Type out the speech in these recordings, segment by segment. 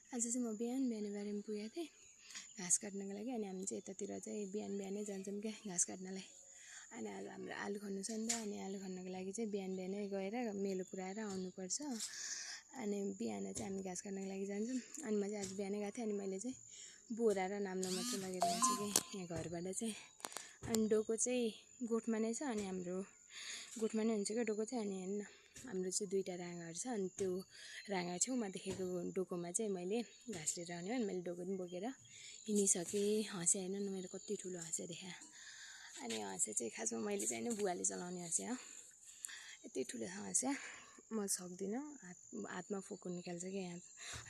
आज चाहिँ म बिहान पुगेको थिएँ घाँस काट्नको लागि। अनि हामी चाहिँ यतातिर चाहिँ बिहानै जान्छौँ क्या घाँस काट्नलाई। अनि आज हाम्रो आलु खन्नु छ नि त। अनि आलु खन्नको लागि चाहिँ बिहानै गएर मेलो पुऱ्याएर आउनुपर्छ। अनि बिहान चाहिँ हामी घाँस काट्नको लागि जान्छौँ। अनि म चाहिँ आज बिहानै गएको थिएँ। अनि मैले चाहिँ बोरा र नाम्लो मात्र लगेर गएको छु कि यहाँ घरबाट चाहिँ। अनि डोको चाहिँ गोठमा नै छ। अनि हाम्रो गोठमा नै हुन्छ क्या डोको चाहिँ। अनि हेर्न हाम्रो चाहिँ 2टा राँगाहरू छ। अनि त्यो राँगा छेउमा देखेको डोकोमा चाहिँ मैले घाँस लिएर आउने हो। अनि मैले डोको पनि बोकेर हिँडिसकेँ। हँसिया हेर्नु न मेरो कति ठुलो हँसिया देखा। अनि हँसिया चाहिँ खासमा मैले चाहिँ होइन बुवाले चलाउने हँसिया हो। यति ठुलो हँसिया म सक्दिनँ। हातमा फोको निकाल्छ क्या यहाँ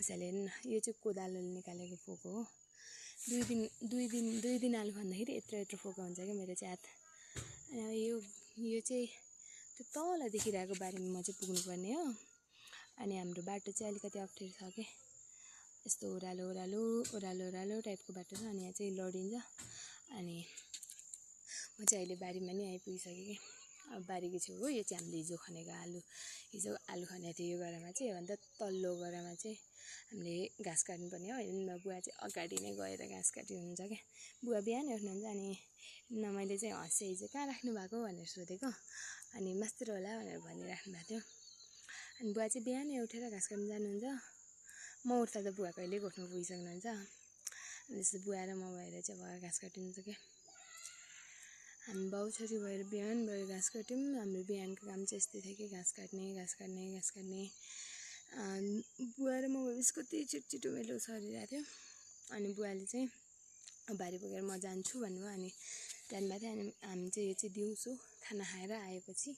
हँसियाले। हेर्नु न यो चाहिँ कोदालोले निकालेको फोको हो। दुई दिन आलु खन्दाखेरि यत्रो फोका हुन्छ क्या मेरो चाहिँ हात। अनि यो चाहिँ त्यो तल देखिरहेको बारीमा म चाहिँ पुग्नुपर्ने हो। अनि हाम्रो बाटो चाहिँ अलिकति अप्ठ्यारो छ क्या। यस्तो ओह्रालो टाइपको बाटो छ। अनि यहाँ चाहिँ लडिन्छ। अनि म चाहिँ अहिले बारीमा नै आइपुगिसकेँ कि। अब बारीको छेउ हो। यो चाहिँ हामीले हिजो आलु खनेको थियो। यो गरामा चाहिँ योभन्दा तल्लो गरामा चाहिँ हामीले घाँस काट्नुपर्ने हो। हेर्नु बुवा चाहिँ अगाडि नै गएर घाँस काटिनुहुन्छ क्या। बुवा बिहानै उठ्नुहुन्छ। अनि मैले चाहिँ हँसिया हिजो कहाँ राख्नु भएको भनेर सोधेको। अनि मास्तिर होला भनेर भनिराख्नु भएको थियो। अनि बुवा चाहिँ बिहानै उठेर घाँस काट्नु जानुहुन्छ। म उठ्दा त बुवा कहिले गोठमा पुगिसक्नुहुन्छ। अनि त्यस्तो बुवा र म भएर चाहिँ अब घाँस काटिन्छ क्या। हामी बाउ छोरी भएर बिहान भएर घाँस काट्यौँ। हाम्रो बिहानको काम चाहिँ यस्तै थियो कि घाँस काट्ने। बुवा र म भएपछि कति छिटो मेलो सरिरहेको थियो। अनि बुवाले चाहिँ बारी पुगेर म जान्छु भन्नुभयो। अनि जानुभएको थियो। अनि हामी चाहिँ यो चाहिँ दिउँसो खाना खाएर आएपछि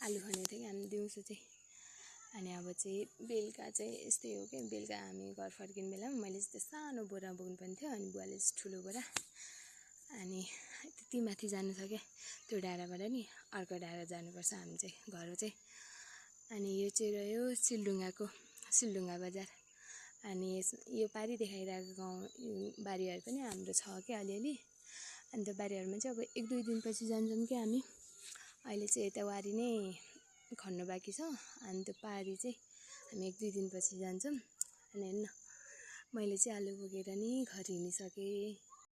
आलु खनेको थियो कि हामी दिउँसो चाहिँ। अनि अब चाहिँ बेलुका चाहिँ यस्तै हो क्या। बेलुका हामी घर फर्किने बेलामा मैले चाहिँ सानो बोरा बोक्नुपर्ने थियो। अनि बुवाले चाहिँ ठुलो बोरा। अनि त्यति माथि जानु छ क्या त्यो डाँडाबाट नि अर्को डाँडा जानुपर्छ हामी चाहिँ घर चाहिँ। अनि यो चाहिँ रह्यो सिलढुङ्गा बजार। अनि यो पारि देखाइरहेको गाउँ बारीहरू पनि हाम्रो छ क्या अलिअलि। अनि त्यो बारीहरूमा चाहिँ अब 1-2 दिनपछि जान्छौँ क्या हामी। अहिले चाहिँ यता वारी नै खन्नु बाँकी छ। अनि त्यो पारी चाहिँ हामी 1-2 दिनपछि जान्छौँ। अनि हेर्न मैले चाहिँ आलु बोकेर नि घर हिँडिसकेँ।